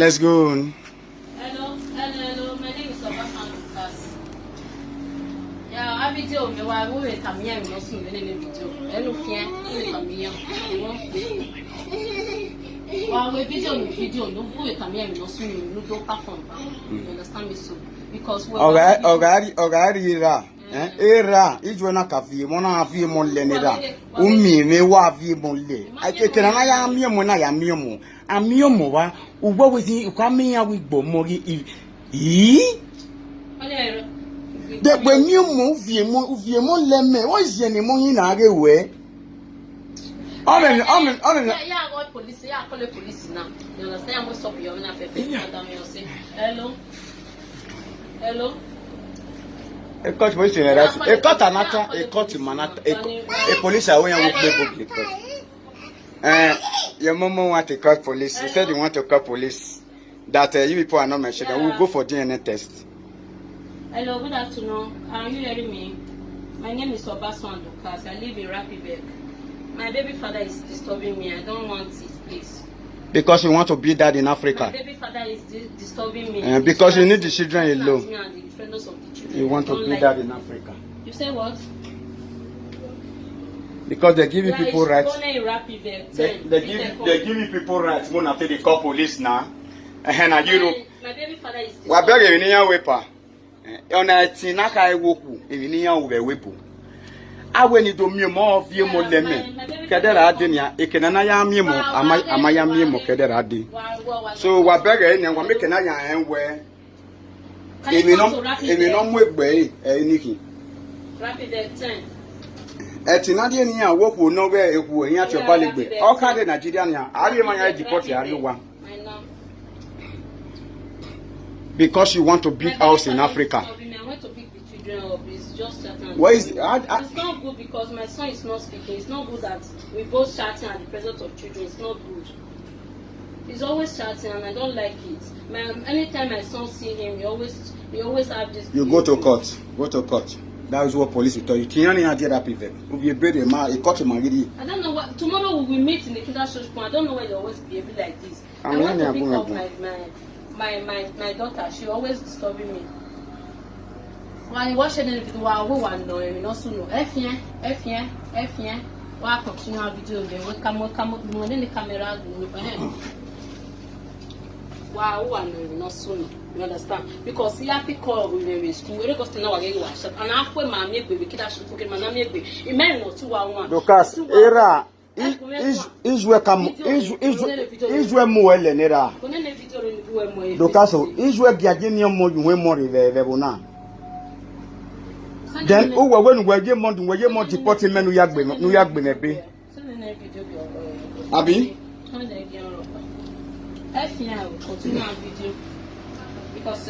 Let's go on. Hello, hello, hello. My name is Obasan Lucas. Yeah, a video me wa wo we tamia mi no sun me ne video. Enu fien, we tamia. Wa we video no video no wo we tamia mi no sun no do perform ba. You understand me so? Because we Ọ̀gá ọ̀gá ọ̀gá rira. Era ijwe na kafi mo na afi mo le ni ra. Umi me wa afi mo le. Ake na ya mi mo na ya mi mo. Ami mo wa ugbo we ti kwa mi ya wi gbo mo ri. Yi? De gbe mi mo uvie mo le me. Wo je ni mo yin na re we. Ome ome ome. Yeah, yeah, I police. Yeah, I call the police now. You understand? I'm going to stop you. I'm not fair. Hello. Hello. Ekot police in right. Ekot anata, ekot manata, e police are when you go go court. Your mama want to call police. He said he want to call police. That you people are not my children. We'll go for DNA test. Hello, good afternoon. Are you hearing me? My name is Obasan Lucas. I live in Rapibek. My baby father is disturbing me. I don't want it, please. Because you want to be that in Africa. My baby father is disturbing me. Because you need the children alone. Me and the friends of the children. You want to be like that in Africa. You say what? Because they give you people rights. They give you people rights. When after they call police now. And Europe. My baby father is. Wa bẹ̀rẹ̀ èmi níyàn wípa. Ọ̀nà ẹ̀tì náka ewoku èmi níyàn wẹ̀ wípò. Awe ni do mi mo vie mo leme. Kedera ade ni ekena na ya mi mo ama ya mi mo kedera ade. So wa bẹ̀rẹ̀ ni wa make na ya en we. Èmi no mu egbe e niki. Rapid 10. Ẹtì náà díẹ̀ ní àwọn òkú náà wẹ́ eku ẹ̀yìn àti ọba lè gbé ọ̀kadì Nàìjíríà ni àárẹ̀ máa yára dìpọ́tì àríwá. Because you want to build house in Africa. I want to pick the children up. It's just chatting. Where is It's not good because my son is not speaking. It's not good that we both chatting at the presence of children. It's not good. He's always chatting and I don't like it. Anytime my son see him, he always have this. You go to court. Go to court. That is what police will tell you. I don't know what. Tomorrow we will meet in the Kinder Church. I don't know why they always behave like this. I want to pick up my daughter. She always disturbing me. When you watch any video, we want no, we no soon no. F F We continue our video. We come we the camera. Wow, we no soon. You understand? Because he happy call we in school. We go to now again wash up. And I put my make baby kid should put my name baby. Imagine no 211. Lucas era Israel kam Israel mo ele nera. Lucas Israel biaje ni mo yuwe mo re ve bona. Then o we nu we mo dun we mo deport men nu ya gbe nu ya gbe me be. Abi? F continue video because